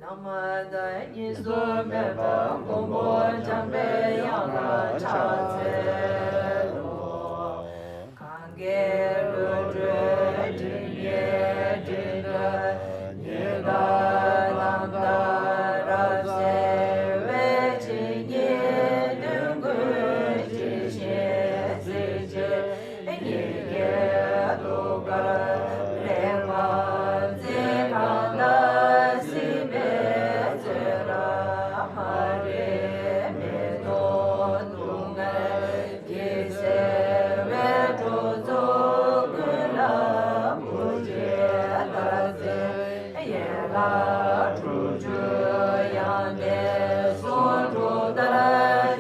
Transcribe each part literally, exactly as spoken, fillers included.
མ་དང་གཉིས་སུ་མེད་པ་མགོན་པོ་འཇམ་པའི་དབྱངས་ལ་ཕྱག་འཚལ་ལོ། གང་གི་བློ་གྲོས་དྲན་ནས་དྲན་པ་ཉི་ཟླ་རྣམ་ཐར་རབ་གསལ་བའི་ཇི་སྙེད་དོན་ཀུན་ཇི་བཞིན་གཟིགས་ཕྱིར། ཉིད་ཀྱི་ཐུགས་ཀར་ལེགས་པར་མཛེས་གང་དག་གཟིགས་པའི་ཚོད་ར་མ་རིག་མི་མཐོང་སྡུག་བསྔལ་གྱིས་གཟིར་བའི་གྲོགས་ཚོགས་ཀུན་ལ་བུ་འདྲེན་ལྟར་གཟིགས། ཡན་ལག་དྲུག་ཅུ་ཡང་དེ་གསུང་དྲུག་ལྟར་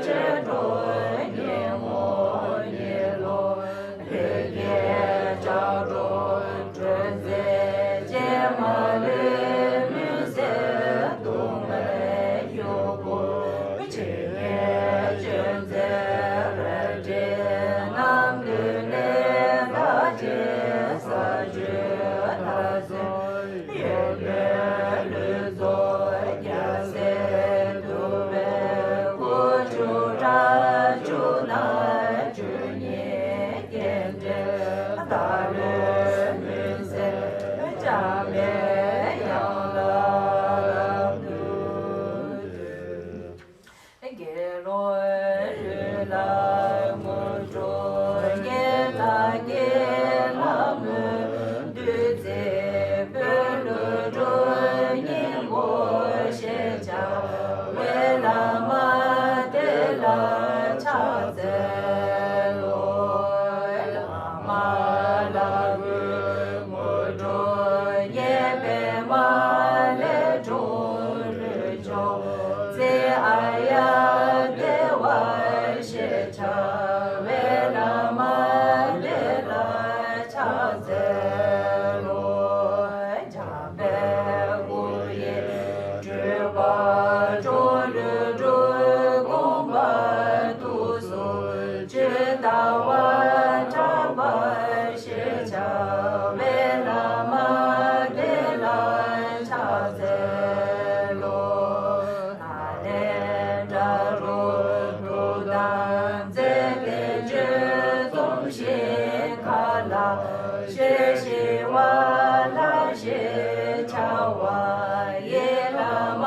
ཆོས་སྒྲོགས་ཉིན་མོ་ཉིན་ལོ་ལས་ཀྱི་ལྕགས་སྒྲོག་སྒྲོན་མཛད་ཅིང་མ་ལུས་མུན་སེལ་སྡུག་བསྔལ་སྐྱོ་པོ་ཇི་སྙེད་སྐྱོན་མཛད་རལ་གྲི་རྣམས་བཏོན་ནས་མཐའ་བྲལ་ས་བཅུའི་མཐར་སོན། ཡོན་ཏན་ལུས་རྫོགས་རྒྱལ་སྲས་འདུ་བའི་སྐུ། བཅུ་ཕྲག་བཅུ་སྟོང་བཅུ་གཉིས་རྒྱན་སྤྲས། བདག་བློའི་མུན་སེལ་འཇམ་པའི་དབྱངས་ལ་ལམ་དུ་བཏུད། དགེ་སློང་ལུས་ལ་དངོས་གྲུབ་བརྙེས། བདག་གི་ལྷ་མོའི་བདུད་རྩི་སྤོས། ལུས་གྲུབ་སྙིང་པོ་ཞེས་བྱ་བའི་བླ་མ་དེ་ལ་ཕྱག་འཚལ་ལོ། བླ་མ་ལ་གུས་དངོས་གྲུབ་བརྙེས། པདྨ་ལས་འཁྲུངས་ལུས་མཆོག་རྩེ། ཨཱརྱ་དེ་ཝ་ཞེས་བྱ་བའི་བླ་མ་དེ་ལ་ཕྱག་འཚལ་ལོ། འཇམ་དཔལ་སྐུ་ཡི་སྤྲུལ་པ་མཆོག་ལུས་གྲུབ་དགོངས་པ་ཐུགས་སུ་ཆུད། ལྟ་བ་གྲགས་པ་ཞེས་བྱ་བའི་བླ་མ་དེ་ལ་ཕྱག་འཚལ་ལོ། ནཱ་ལེནྡྲ་རུ་ཐུགས་དམ་རྫས་བསྟན་བཅོས་རྩོམ་ཞིང་མཁའ་ལ་སྤྱོད། ཞི་བ་ལྷ་ཞེས་བྱ་བ་ཡི་བླ་མ་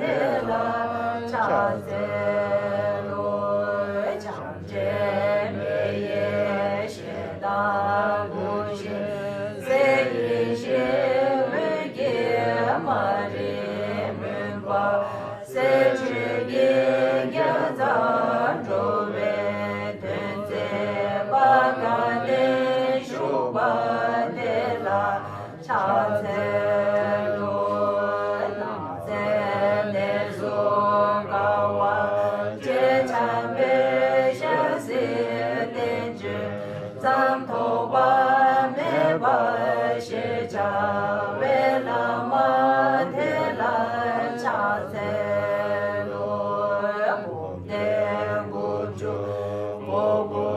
དེ་ལ་ཕྱག་འཚལ་ལོ། བྱམས་ཆེན་མི་ཡི་ཞལ་དང་། དགུག་བཞིན་སའི་ཡེ་ཤེས་འོད་ཀྱི་མ་རིག་མུན་པ་སེལ། ཆོས་ཀྱི་རྒྱལ་མཚན་འགྲོ་བའི་དོན་མཛད་པ། དགའ་ལྡན་ཞུགས་པ་དེ་ལ་ཕྱག་འཚལ་ལོ། ནམ་མཁའི་གནས་སུ་དགའ་བ་བརྗིད། འཇམ་དཔལ་ཞལ་གཟིགས་བསྟན་བཅོས་ཙམ། ཐོགས་པ་མེད་པ་ཞེས་བྱ་བའི་བླ་མ་དེ་ལ་ཕྱག་འཚལ་ལོ། བུམ་ལྡན་དགུ་བཅུ་གོ་དགུ་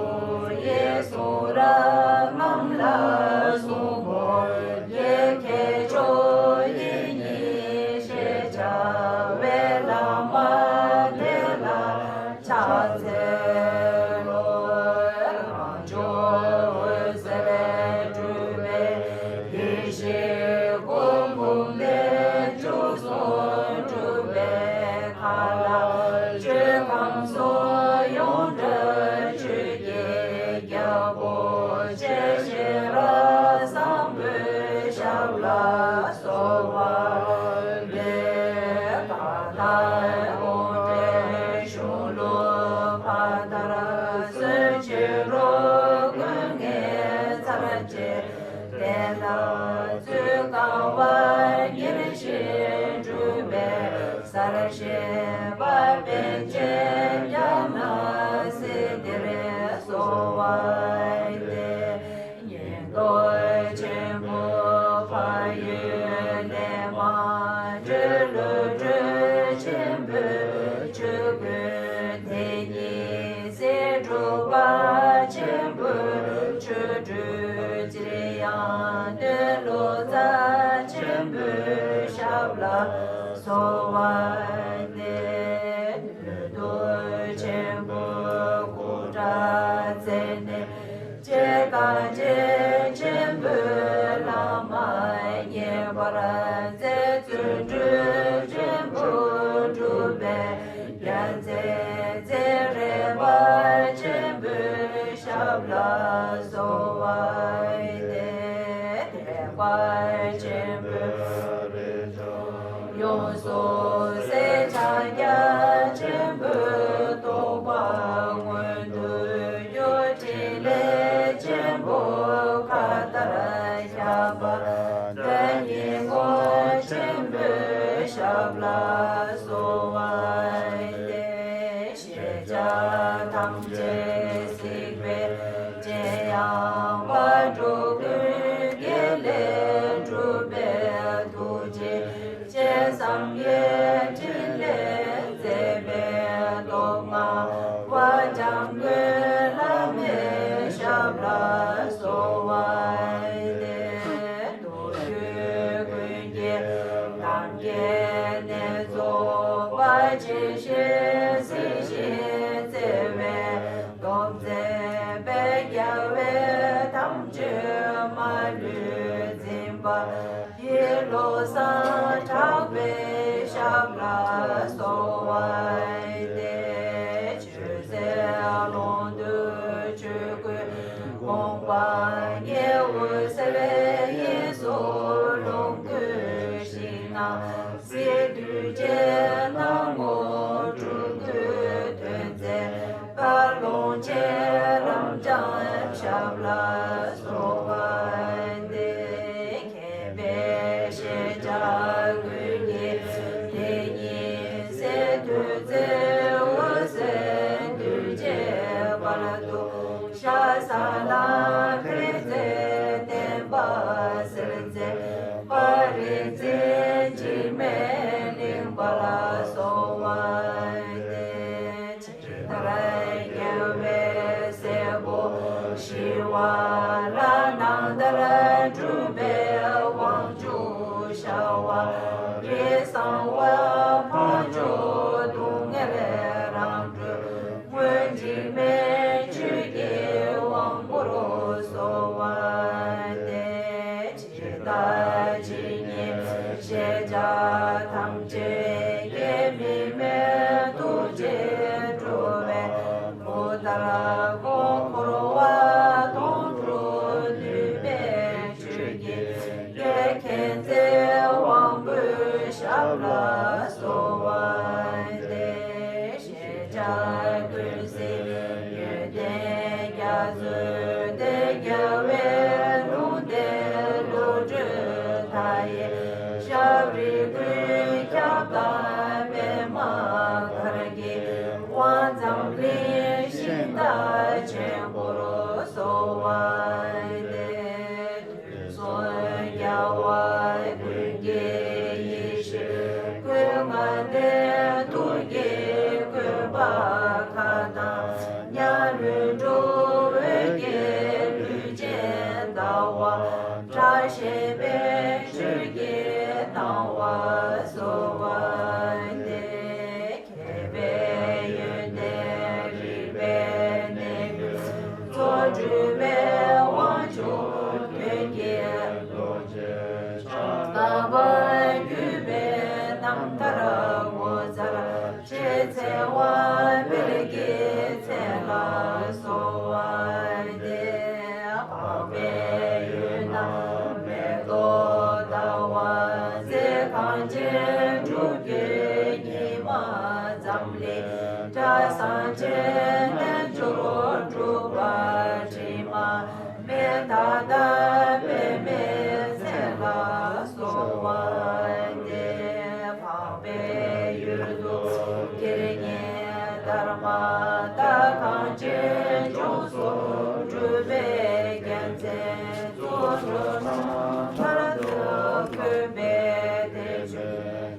ཡི་གསུང་རབ་རྣམས་ལ་གསུང་འབུམ་གྱི་ཁྱད་ཆོས་ཡིན་ཉིད་ཞེས་བྱ་བའི་བླ་མ་དེ་ལ་ཕྱག་འཚལ་ལོ། རང་བྱུང་འོད་ཟེར་སྤྲུལ་པའི་ཡེ་ཤེས་སྐུ། འབུམ་སྡེ་བཅུ་གསུམ་སྤྲུལ་པའི་མཁའ་ལ་སྤྱོད། ཁམས་གསུམ་ཡོངས་གྲོལ་ཆོས་ཀྱི་རྒྱལ་པོ་ཆེ། ཤེས་རབ་བཟང་པོའི་ཞབས་ལ་གསོལ་བ་འདེབས། མཁའ་ལྟར་དབང་བསྒྲགས་གཞུང་ལུགས་ཕ་མཐར་སོན། ཕྱི་རོལ་ཀུན་དངོས་ཚར་བཅད། བསྟན་དང་ཚུལ་དགའ་བ་ཉེར་བཞི་སྤྲུལ་པའི་སར་བཞེངས་པ། པཎ་ཆེན་རྒྱ་ནག་སིདྡྷིར་གསོལ་བ་འདེབས། ཉན་ཐོས་ཆེན་པོ་འཕགས་ཡུལ་ནས་མར་གྲོལ། བློ་གྲོས་ཆེན་པོའི་ཆོས་ཀུན་དེ་ཉིད་གསལ། སྒྲུབ་པ་ཆེན་པོའི་ཆོ་འཕྲུལ་ཅིར་ཡང་སྟོན། ལོ་ཙཱ་ཆེན་པོའི་ ཞབས་ལ་གསོལ་བ་འདེབས། ནུས་མཐུ་ཆེན་པོའི་སྐུ་དགྲ་རྩད་ནས་བཅད། དཀའ་སྤྱད་ཆེན་པོས་ལམ་མ་རྙེད་པར་མཛད། བརྩོན་འགྲུས་ཆེན་པོས་སྒྲུབ་པའི་རྒྱལ་མཚན་མཛད། རལ་པ་ཆེན་པོའི་ཞབས་ལ་གསོལ་བ་འདེབས། ཐེག་པ་ཆེན་པོའི་ཡོངས་སུ་ཟད། ཕྱག་རྒྱ་ཆེན་པོའི་རྟོགས་པ་མངོན་དུ་གྱུར། ཕྲིན་ལས་ཆེན་པོ་མཁའ་ལྟར་ཁྱབ་པ། བདག་ཉིད་མགོན་ཆེན་པོའི་ཞབས་ལ་གསོལ་བ་འདེབས། ཤེས་བྱ་ཐམས་ཅད་གཟིགས་པའི་མཁྱེན་ཡངས་པ། འགྲོ་ཀུན་དགེ་ལེགས་སྒྲུབ་པའི་ཐུགས་རྗེ་ཅན། བསམ་ཡས་འཕྲིན་ལས་མཛད་པའི་སྟོབས་མངའ་བ། འཇམ་མགོན་བླ་མའི་ཞབས་ལ་གསོལ་བ་འདེབས། མདོ་རྒྱུད་ཀུན་གྱི་གཏམ་གྱི་གནད་རྫོགས་པ། ཆེ་ཤོས་སྲིད་ཞིའི་བརྩེ་བའི་སྟོབས་མཛད་པའི། རྒྱལ་བའི་དམ་ཆོས་མ་ལུས་འཛིན་པ་ཡི། བློ་བཟང་གྲགས་པའི་ཞབས་ལ་གསོལ་བ་འདེབས། ཆོས་ཟད་ཀློང་དུ་ཆོས་སྐུའི་དགོངས་པ་ཉིད། འོད་གསལ་དབྱིངས་སུ་ལོངས་སྐུའི་ཞིང་ན་གཟིགས། གདུལ་བྱའི་སྣང་ངོར་སྤྲུལ་སྐུའི་དོན་མཛད་པ། ཀློང་ཆེན་རབ་འབྱམས་ཞབས་ལ་གསོལ་བ་འདེབས། མཁས་པའི་ཤེས་བྱ་ཀུན་གྱི་དེ་ཉིད་ཟད། ཐུགས་བརྩེ་འོད་གསལ་གདུལ་བྱའི་དཔལ་དུ་ཤར། ས་ལ་ཕེབས་མཛད་བསྟན་པ་གསལ་མཛད་པ། རིག་འཛིན་འཇིགས་མེད་གླིང་པ་ལ་གསོལ་བ་འདེབས། ཇི་ལྟར་རྒྱལ་བའི་སྲས་པོ་ཞི་བ་ལྷ། ནང་ལྟར་སྒྲུབ་པའི་དབང་ཕྱུག་ཤ་བ་རི། གསང་བ་འཕགས་མཆོག་སྡུག་བསྔལ་རང་གྲོལ་མགོན། འཇིགས་མེད་ཆོས་ཀྱི་དབང་པོར་གསོལ་བ་འདེབས། ཇི་ལྟ་ཇི་སྙེད་ཤེས་བྱ་ཐམས་ཅད་ཀྱི། དམིགས་མེད་ཐུགས་རྗེས་སྒྲུབ་པའི། བུ་ལྟར་མགོན་འཁོར་བ་དོང་སྤྲུགས་ནུས་མེད་ཆོས་ཀྱི་རྒྱལ། མཁྱེན་བརྩེ་དབང་པོའི་ཞབས་ལ་གསོལ་བ་འདེབས། ཤེས་བྱ་ཀུན་གཟིགས་ཡོན་ཏན་རྒྱ་མཚོའི་གཏེར། རྒྱལ་བའི་ལུང་བསྟན་བློ་གྲོས་མཐའ་ཡས། ཞབས་རིམ་ཀུན་ཁྱབ་བདག་པདྨ་གར་གྱི་དབང་། འཛམ་གླིང་ཤིང་རྟ་ཆེན་པོར་གསོལ་བ་འདེབས། དུས་གསུམ་རྒྱལ་བ་ཀུན་གྱི་ཡེ་ཤེས་སྐུ། ལྔ་ལྡན་ཐུགས་ཀྱི་བཀོད་པ་མཁའ་དང་མཉམ། ལྷུན་གྲུབ་འོད་ཀྱི་ལུས་ཅན་ཟླ་བ་གྲགས། བཞད་པའི་ཆོས་ཀྱི་སྣང་བ་གསོལ་བ་འདེབས། མཁས་པའི་ཡོན་ཏན་རིག་པའི་གནས་ལུས་གཙོ། སྤྲུལ་པའི་དབང་ཕྱུག་དོན་གྱི་བློ་ཆེན་ཤཱཀྱ་པ་བརྒྱུད་པའི་རྣམ་ཐར་ངོ་མཚར་ཆེ། ཚེ་དབང་དཔལ་གྱི་མཚན་ལ་གསོལ་བ་འདེབས། འཕགས་པའི་ཡུལ་ན་མེ་ཏོག་ཟླ་བ་མཛེས། གངས་ཅན་སྒྲུབ་བརྒྱུད་ཉི་མ་འཛམ་གླིང་གྲགས། གསང་ཆེན་རྣལ་འབྱོར་སྒྲུབ་པ་དྲི་མ་མེད། ད་ལྟ་པདྨའི་ཚལ་ལ་གསོལ་བ་འདེབས། འཕགས་པའི་ཡུལ་དུ་དགེ་བསྙེན་དྷརྨ་དང་། གངས་ཅན་ལྗོངས་སུ་སྒྲུབ་པའི་རྒྱལ་མཚན་གཙོ། འགྲོ་རྣམས་མཐར་ཐུག་འཁོད་པའི་དེ་ཆོས་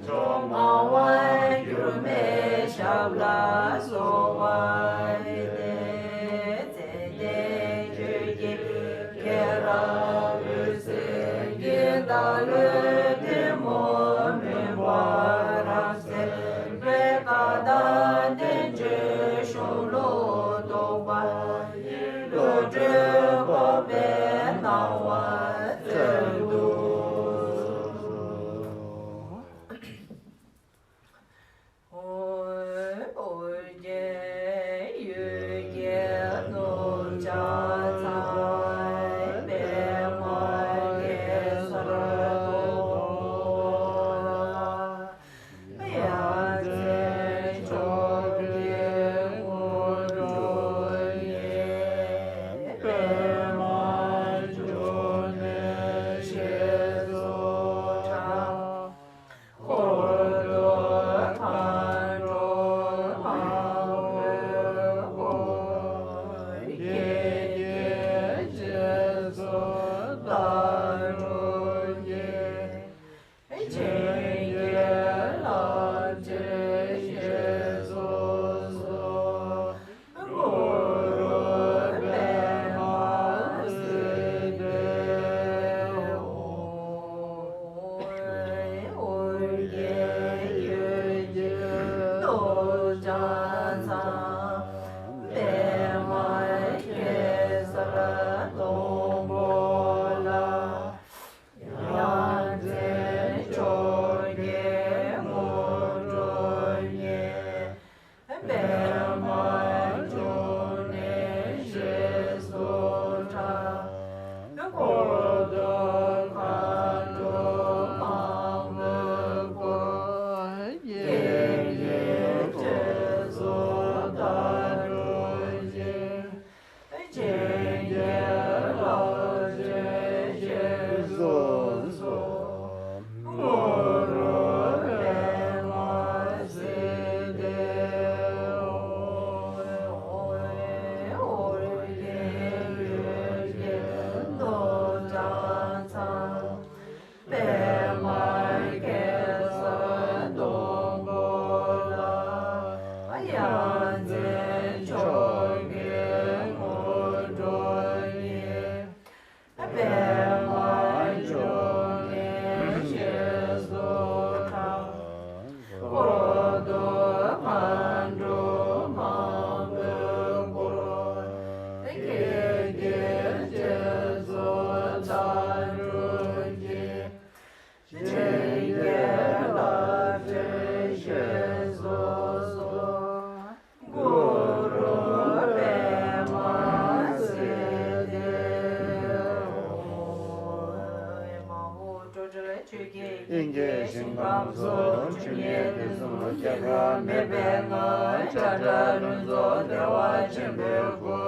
ཞིང་ཁམས་སུ། ཆོས་ཉིད་དུས་གསུམ་སྐྱེ་འགག་མེད་པའི་ངང་། ཆགས་བྲལ་ལྷུན་རྫོགས་བདེ་བ་ཆེན་པོའི་སྐུ།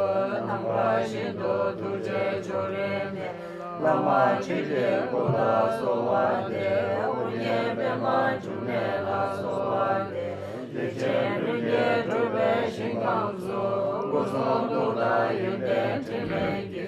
ནམ་མཁའ་བཞིན་དུ་ཐུགས་རྗེའི་ཕྱོགས་རིས་མེད། བླ་མ་ཁྲི་ལས་སྐུ་ལ་གསོལ་བ་འདེབས། ཨོ་རྒྱན་པདྨ་འབྱུང་གནས་ལ་གསོལ་བ་འདེབས། ཡེ་ཤེས་ལྷུན་གྱིས་གྲུབ་པའི་ཞིང་ཁམས་སུ། སྐུ་གསུང་ཐུགས་དང་ཡོན་ཏན་དྲི་མེད་ཀྱི།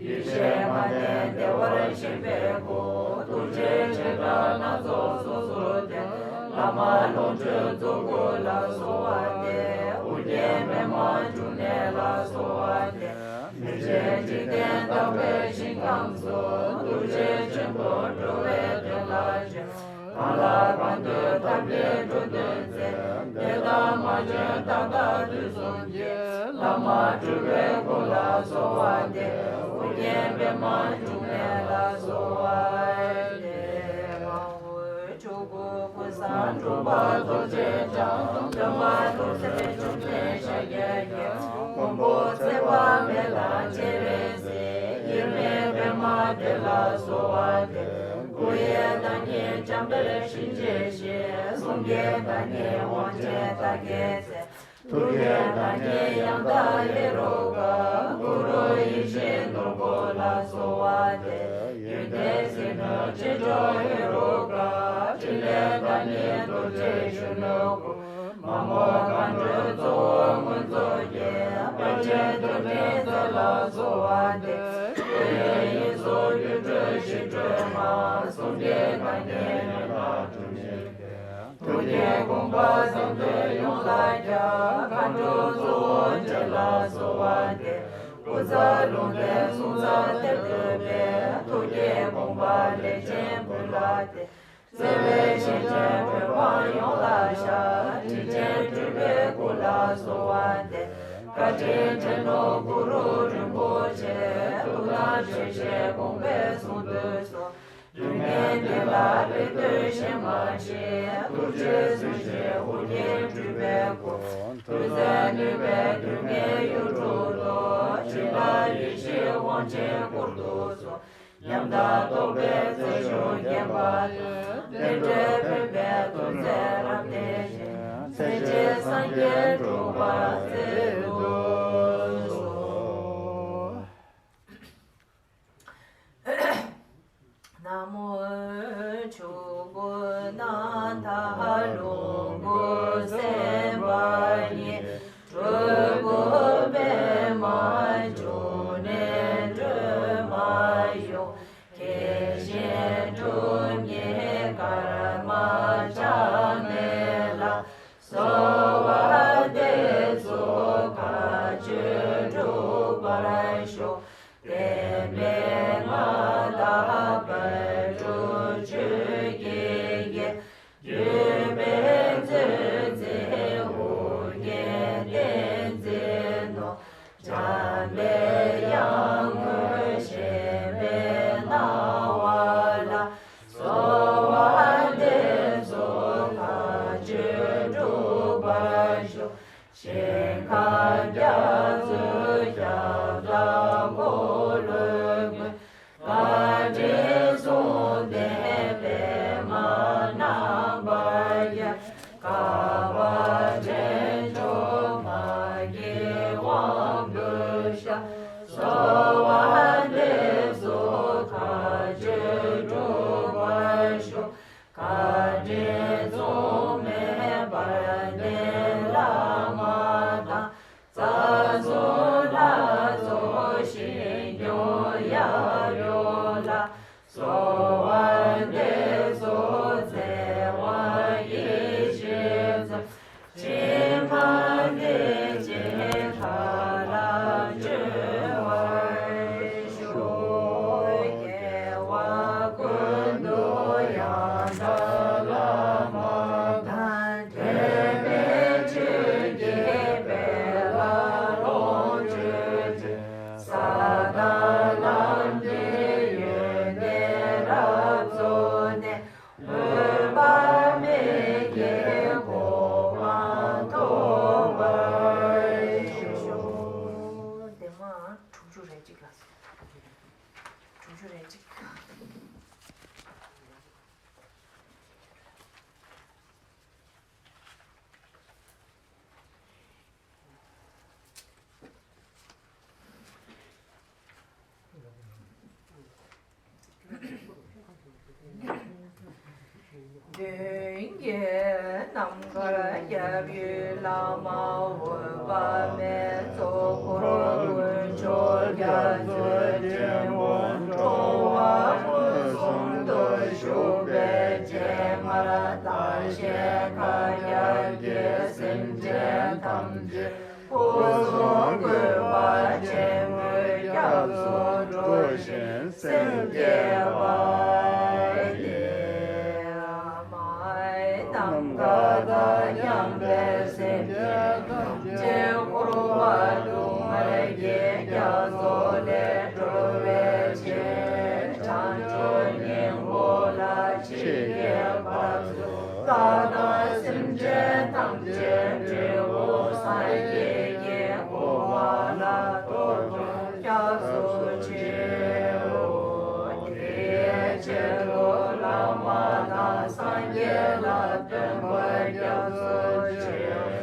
ཡེ་ཤེས་ལྔ་ལྡན་བདེ་བར་གཤེགས་པའི་སྐུ། ཐུགས་རྗེའི་བྱེ་བྲག་སྣ་ཚོགས་སོ་སོར་ལྡན། བླ་མ་ལོངས་སྤྱོད་རྫོགས་སྐུ་ལ་གསོལ་བ་འདེབས། ཨོ་རྒྱན་པདྨ་འབྱུང་གནས་ལ་གསོལ་བ་འདེབས། མི་ཕྱེད་འཇིག་རྟེན་དག་པའི་ཞིང་ཁམས་སུ། ཐུགས་རྗེ་ཆེན་པོས་འགྲོ་བའི་དོན་ལ་བྱོན། གང་ལ་གང་འདུལ་ཐབས་མཁས་འགྲོ་དོན་མཛད། དེ་དག་མ་བྱོན་རྟག་ཏུ་དུས་གསུམ་གྱི། བླ་མ་སྤྲུལ་པའི་སྐུ་ལ་གསོལ་བ་འདེབས། ཨོ་རྒྱན་པདྨ་འབྱུང་གནས་ལ་གསོལ་བ་འདེབས། དབང་པོ་ཆོས་སྐུ་ཀུན་བཟང་འཁྲུངས་པ་རྡོ་རྗེ་འཆང་། སྟོན་པ་རྡོ་རྗེ་འཇམ་དཔལ་ཤཱཀྱའི་རྒྱལ། མགོན་པོ་ཚེ་དཔག་མེད་དང་བཅས་པའི་སྲས། དབྱེར་མེད་པདྨ་དེ་ལ་གསོལ་བ་འདེབས། སྐུ་ཡི་བདག་ཉིད་འཇམ་དཔལ་གཤིན་རྗེའི་གཤེད། གསུང་གི་བདག་ཉིད་དབང་ཆེན་དར་རྒྱས་སྲས། ཐུགས་ཀྱི་བདག་ཉིད་ཡང་དག་ཧེ་རུ་ཀ། གུ་རུ་ཡིད་བཞིན་ནོར་བུ་ལ་གསོལ་བ་འདེབས། ཡོན་ཏན་ཟིལ་གནོན་ཆེ་མཆོག་ཧེ་རུ་ཀ། ཕྲིན་ལས་བདག་ཉིད་རྡོ་རྗེ་གཞོན་ནུའི་སྐུ། མ་རྨོས་མཁའ་འགྲོའི་གཙོ་བོ་མངོན་རྫོགས་རྒྱལ། དཔལ་ཆེན་རྡོ་རྗེ་རྩེ་ལ་གསོལ་བ་འདེབས། སྐུ་ཡི་དབྱིངས་སུ་སྒྱུ་འཕྲུལ་ཞི་ཁྲོའི་ངང་། གསུང་གི་བདག་ཉིད་ཡང་དག་ཐུགས་རྗེའི་རྒྱལ། ཐུགས་ཀྱི་དགོངས་པ་གསང་འདུས་ཡོངས་ལ་ཁྱབ། མཁའ་འགྲོ་གཙོ་བོ་རྗེ་ལ་གསོལ་བ་འདེབས། སྐུ་ཚ་ལུང་བསྟན་གསུང་ཚ་གཏེར་སྟོན་པའི། ཐུགས་ཀྱི་དགོངས་པ་ལས་ཅན་བུ་ལ་སྟེ། བརྩེ་བའི་ཞལ་ཆེམས་བོད་འབངས་ཡོངས་ལ་ཤར། དྲིན་ཅན་སྤྲུལ་པའི་སྐུ་ལ་གསོལ་བ་འདེབས། བཀའ་དྲིན་དྲན་ནོ་གུ་རུ་རིན་པོ་ཆེ། ཐུགས་དམ་ཆོས་བཤད་དགོངས་པའི་གསུང་དུ་གསོལ། དུས་ངན་འདི་ལ་ལེགས་བཏུད་ཞལ་མ་མཆིས། ཐུགས་རྗེས་བཟུང་ཞིང་ཨོ་རྒྱན་སྤྲུལ་པའི་སྐུ། ཐུགས་བརྩེ་ནུས་པས་དུས་ངན་ཡུལ་དྲུག་ཏུ། བྱིན་རླབས་ཡེ་ཤེས་དབང་ཆེན་བསྐུར་དུ་གསོལ། ཉམས་དང་རྟོགས་པའི་རྩལ་ཤུགས་བརྒྱན་པ་དང་། རྟེན་འབྲེལ་ཕན་པའི་ཐུགས་བརྩེ་རབ་བརྟན་ཅིང་། མཚན་བཅས་སངས་རྒྱས་འགྲུབ་པར་མཛད་དུ་གསོལ། ན་མོ། ཆོས་སྐུ་རྣམ་དག་ལོངས་སྐུ་སེམས་དཔའ་ཉིད། སྤྲུལ་སྐུ་པདྨ་འབྱུང་གནས་སྒྲོལ་མ་གཡུང་། ཁྱེད་བཞིན་གྲུབ་བརྙེས་ཀརྨ་ཆགས་མེད་ལ། གསོལ་བ་འདེབས་སོ་མཁའ་སྤྱོད་འགྲུབ་པར་ཤོག། བསྟན་པའི་མངའ་བདག་དཔལ་སྤྲུལ་ཆོས་ཀྱི་རྒྱལ། བརྒྱུད་པའི་མཛོད་འཛིན་ཨོ་རྒྱན་བསྟན་འཛིན་ནོ། འཇམ་པའི་དབྱངས་དངོས་བཞད་པའི་སྣང་བ་ལ། གསོལ་བ་འདེབས་ གདུལ་བྱའི་རྣམ་དཀར་སྐྱབས་ཡུལ་བླ་མ་འོད་དཔག་མེད་གཙོ་འཁོར་དཀོན་མཆོག་རྒྱ་མཚོའི་ཕྲེང་བ། འགྲོ་བ་མངོན་སུམ་དུ་བཞུགས་པའི་སྤྱན་སྔར། བདག་གཞན་མཁའ་ཁྱབ་ཀྱི་སེམས་ཅན་ཐམས་ཅད། སྐུ་གསུང་གུས་པ་ཆེན་པོའི་སྐྱབས་སུ་འགྲོ་ཞིང་སེམས་བསྐྱེད་པ་ཡིས། ནམ་མཁའ་དང་མཉམ་པའི་སེམས་ཅན་ཐམས་ཅད་འཁོར་བ་སྡུག་བསྔལ་གྱི་རྒྱ་མཚོ་ལས་སྒྲོལ་བའི་ཕྱིར། བྱང་ཆུབ་སྙིང་པོ་ལ་མཆིས་པའི་བར་དུ། བདག་དང་སེམས་ཅན་ཐམས་ཅད་འབྲས་བུ་སངས་རྒྱས་ཀྱི་གོ་འཕང་ལ་ཐོབ་པར་སྐྱབས་སུ་མཆིའོ། དེའི་ཆེད་དུ་བླ་མ་དང་སངས་རྒྱས་ལ་བསྟོད་པར་སྐྱབས་སུ་མཆིའོ།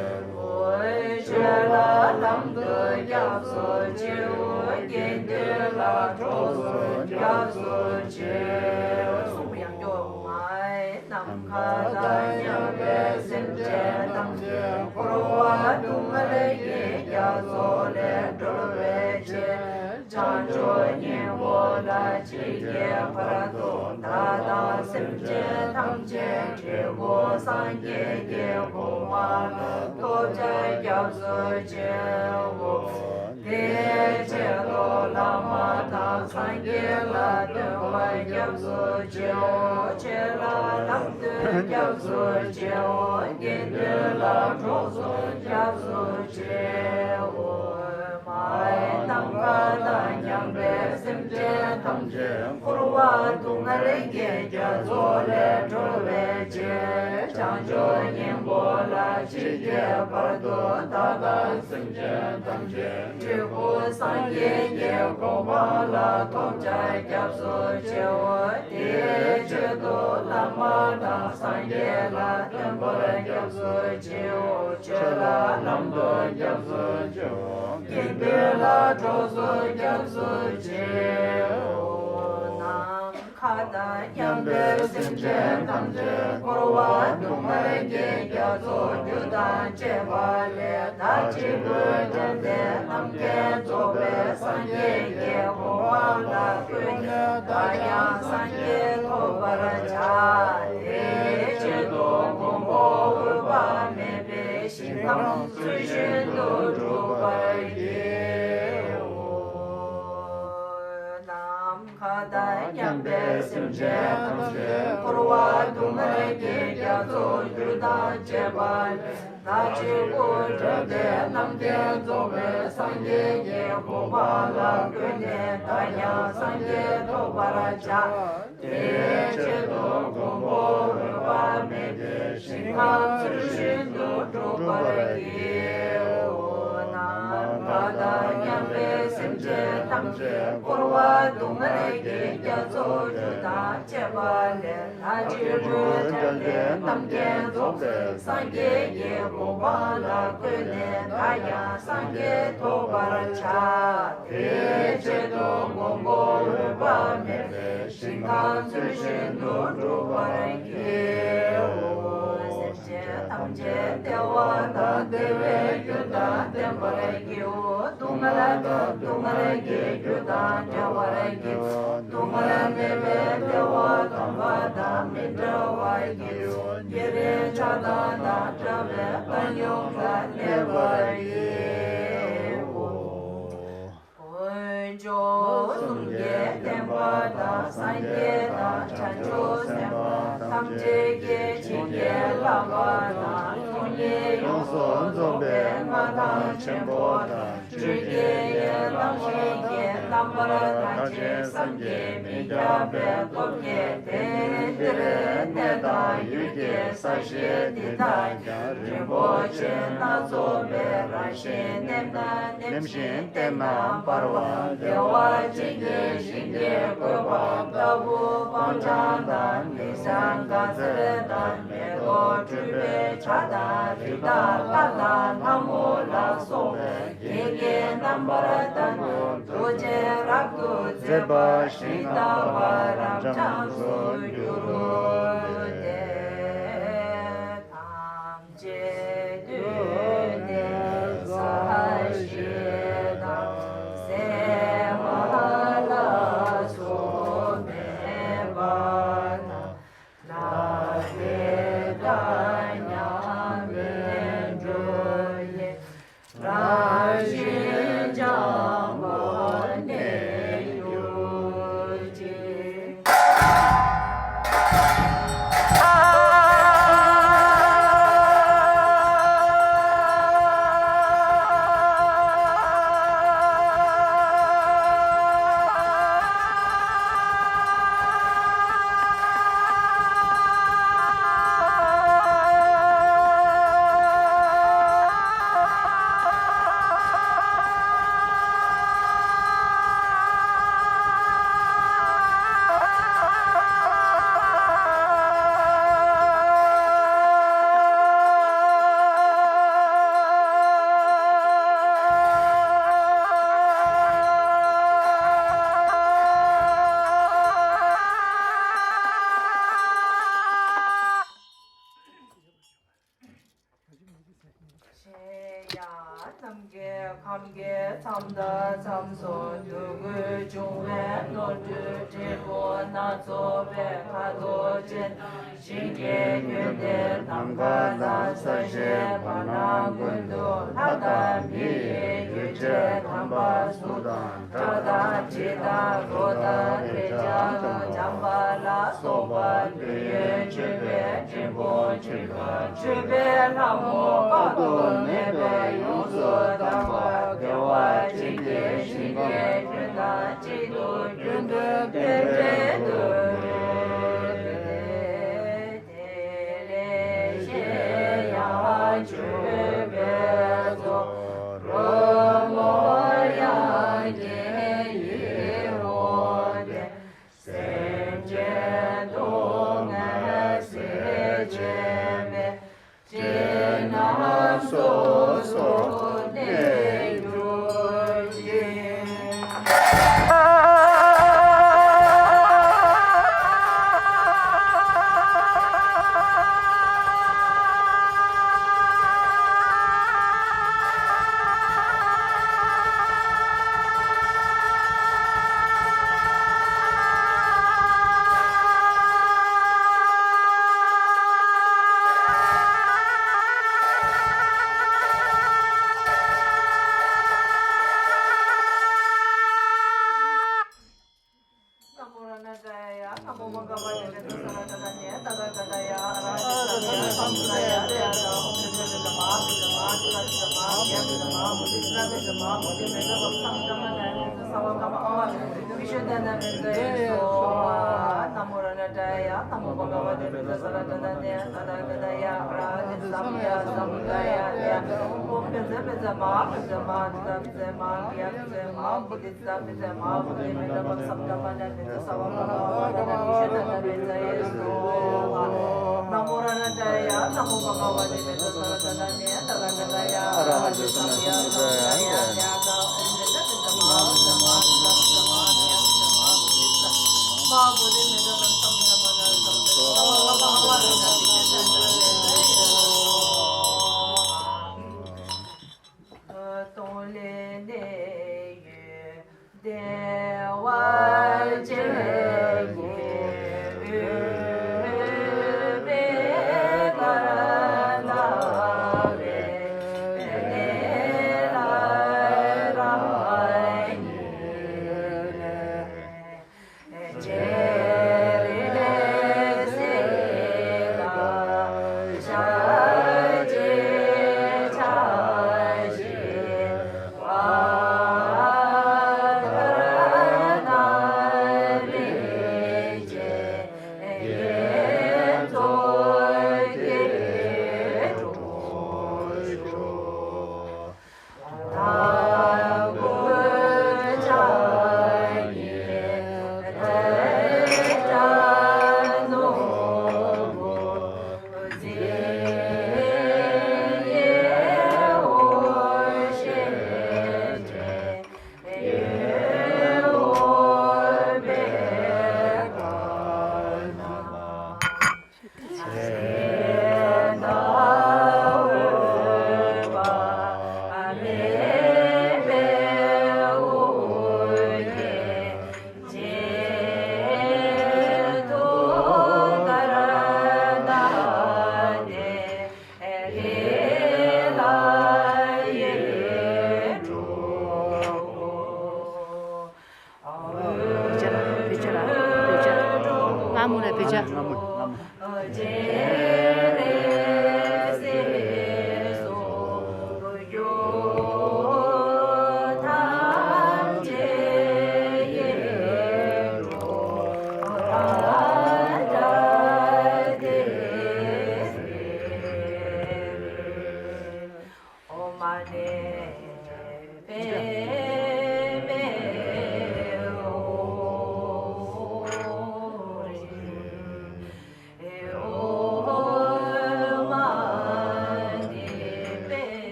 ཆོས་ལ་ལམ་དུ་སྐྱབས་སུ་མཆིའོ། དགེ་འདུན་ལ་གྲོགས་སུ་སྐྱབས་སུ་མཆིའོ། གསུངས་པ་ཡང་སྐྱོར། ནམ་མཁའ་དང་མཉམ་པའི་སེམས་ཅན་ཐམས་ཅད་འཁོར་བ་སྡུག་བསྔལ་གྱི་རྒྱ་མཚོ་ལས་སྒྲོལ་བའི་ཕྱིར། བྱང་ཆུབ་སྙིང་པོ་ལ་མཆིས་ཀྱི་བར་དུ། བདག་དང་སེམས་ཅན་ཐམས་ཅད་འབྲས་བུ་སངས་རྒྱས་ཀྱི་གོ་འཕང་ལ་ཐོབ་བྱར་སྐྱབས་སུ་མཆིའོ། དེའི་ཆེད་དུ་བླ་མ་དང་སངས་རྒྱས་ལ་བསྟོད་པར་སྐྱབས་སུ་མཆིའོ། ཆོས་ལ་ལམ་དུ་སྐྱབས་སུ་མཆིའོ། དགེ་འདུན་ལ་གྲོགས་སུ་སྐྱབས་སུ་མཆིའོ། ནམ་མཁའ་དང་མཉམ་པའི་སེམས་ཅན་ཐམས་ཅད་འཁོར་བ་སྡུག་བསྔལ་གྱི་རྒྱ་མཚོ་ལས་སྒྲོལ་བའི་ཕྱིར། བྱང་ཆུབ་སྙིང་པོ་ལ་མཆིས་ཀྱི་བར་དུ། བདག་དང་སེམས་ཅན་ཐམས་ཅད་འབྲས་བུ་སངས་རྒྱས་ཀྱི་གོ་འཕང་ལ་ཐོབ་བྱར་སྐྱབས་སུ་མཆིའོ། དེའི་ཆེད་དུ་བླ་མ་དང་སངས་རྒྱས་ལ་བསྟོད་པར་སྐྱབས་སུ་མཆིའོ། ཆོས་ལ་ལམ་དུ་སྐྱབས་སུ་མཆིའོ། དགེ་འདུན་ལ་གྲོགས་སུ་སྐྱབས་སུ་མཆིའོ། ནམ་མཁའ་དང་མཉམ་པའི་སེམས་ཅན་ཐམས་ཅད་འཁོར་བ་སྡུག་བསྔལ་གྱི་རྒྱ་མཚོ་རྒྱུ་དང་བཅས་པ་ལས་བདག་གཅིག་པུས་བསྒྲལ་ཏེ་རྣམ་མཁྱེན་རྫོགས་པའི་སངས་རྒྱས་ཀྱི་གོ་འཕང་ལ་བཀོད་ནས་བདག་ཀྱང་སངས་རྒྱས་ཐོབ་པར་བྱ། དེའི་ཆེད་དུ་མགོན་པོ་འོད་དཔག་མེད་པའི་ཞིང་ཁམས་ཚུལ་བཞིན་དུ་སྒྲུབ་པར་བགྱིའོ། ནམ་མཁའ་དང་མཉམ་པའི་སེམས་ཅན་ཐམས་ཅད་འཁོར་བ་སྡུག་བསྔལ་གྱི་རྒྱ་མཚོ་རྒྱུ་དང་བཅས་པ་ལས་བདག་གཅིག་པུས་བསྒྲལ་ཏེ་རྣམ་མཁྱེན་རྫོགས་པའི་སངས་རྒྱས་ཀྱི་གོ་འཕང་ལ་བཀོད་ནས་བདག་ཀྱང་སངས་རྒྱས་ཐོབ་པར་བྱ། དེའི་ཆེད་དུ་མགོན་པོ་འོད་དཔག་མེད་པའི་ཞིང་ཁམས་ཚུལ་བཞིན་དུ་སྒྲུབ་པར་བགྱིའོ། ནམ་མཁའ་དང་མཉམ་པའི་སེམས་ཅན་ཐམས་ཅད་འཁོར་བ་སྡུག་བསྔལ་གྱི་རྒྱ་མཚོ་རྒྱུ་དང་བཅས་པ་ལས་བདག་གཅིག་པུས་བསྒྲལ་ཏེ་རྣམ་མཁྱེན་རྫོགས་པའི་སངས་རྒྱས་ཀྱི་གོ་འཕང་ལ་བཀོད་ནས་བདག་ཀྱང་སངས་རྒྱས་ཐོབ་པར་བྱ། དེའི་ཆེད་དུ་མགོན་པོ་འོད་དཔག་མེད་པའི་ཞིང་ཁམས་ཚུལ་བཞིན་དུ་སྒྲུབ་པར་བགྱིའོ། སེམས་ཅན་ཐམས་ཅད་བདེ་བ་དང་བདེ་བའི་རྒྱུ་དང་ལྡན་པར་བགྱིའོ། སྡུག་བསྔལ་དང་སྡུག་བསྔལ་གྱི་རྒྱུ་དང་བྲལ་བར་བགྱིའོ། སྡུག་བསྔལ་མེད་པའི་བདེ་བ་དམ་པ་དང་མི་འབྲལ་བར་བགྱིའོ། ཉེ་རིང་ཆགས་སྡང་དང་བྲལ་བའི་བཏང་སྙོམས་ལ་གནས་པར་བགྱིའོ། དཀོན་མཆོག་གསུམ་གྱི་བསྟན་པ་དང་། སངས་རྒྱས་དང་བྱང་ཆུབ་སེམས་དཔའ་ཐམས་ཅད་ཀྱི་བྱིན་གྱིས་བརླབས་པ་དང་། ཚོགས་གཉིས་ཡོངས་སུ་རྫོགས་པའི་མངའ་ཐང་ཆེན་པོ་དང་། སྤྲུལ་སྐུའི་ཡན་ལག་བཞི་ཡི་རྣམ་པར་ཐར་ཅིག་བསམ་གྱིས་མི་ཁྱབ་པའི་སྟོབས་ཀྱིས། དེང་འདིར་གནས་དང་ཡུལ་གྱི་ས་གཞི་འདི་དག་ཀྱང་། རིན་པོ་ཆེ་སྣ་ཚོགས་པའི་རང་བཞིན་ནེམ་ན་ནེམ་ཞིང་བརྟན་ན་འབར་བ་བདེ་བ་ཅན་གྱི་ཞིང་གི་བཀོད་པ་ལྟ་བུ། སྤང་ཐང་དང་ནི་ཟངས་དཀར་རྩེ་དང་། མེ་ཏོག་སྤྲུལ་པའི་བྱ་དང་། རི་དྭགས་ལྷ་དང་ལྷ་མོ་ལ་སོགས་པའི་རྒྱན་གྱིས་རྣམ་པར་དག་པའི་རྡོ་རྗེ་རབ་ཏུ་མཛེས་པ་ཞིང་རྟ་བ་རབ་འབྱམས་སུ་གྱུར་ཏེ། ཁམས་ཀྱི་ཁམས་ཀྱི་མཚམས་དང་མཚམས་སུ་འདོད་དགུ་འབྱུང་བའི་ནོར་བུའི་སྤྲིན་ཕུང་སྣ་ཚོགས་པའི་ཁ་དོག་ཅན། ཞིང་གི་ཡོན་ཏན་ནམ་མཁའ་དང་ས་གཞིའི་བར་སྣང་ཀུན་ཏུ་ལྷ་དང་མི་ཡི་ཡུལ་ཕྲན་དམ་པ་གཟུགས་དང་སྒྲ་དང་དྲི་དང་རོ་དང་རེག་བྱ་དང་འཇམ་པ་ལ་སོགས་པ་འདོད་ཡོན་མཆོད་པའི་སྤྲིན་ཕུང་མཆོད་པ་མཆོད་པའི་ལྷ་མོ་དཔག་ཏུ་མེད་པས་ཡོངས་སུ་དག་པ་བདེ་བ་ཅན་གྱི་ཞིང་གི་ཡོན་ཏན་གཅིག་ཏུ་རྒྱུན་དུ་བརྟན་བརྟན་དུ་གནས་ཏེ། དེ་ལས་གཞན་ཡང་མཆོད་པའི་ཚོགས་རོལ་མོ་དབྱངས་ཀྱིས་ཡིད་འོང་སྟེ། སེམས་ཅན་སྡུག་བསྔལ་སེལ་བྱེད་པའི། སྤྱན་སྣ་སོ་སོར་གནས་གྱུར་ཅིག།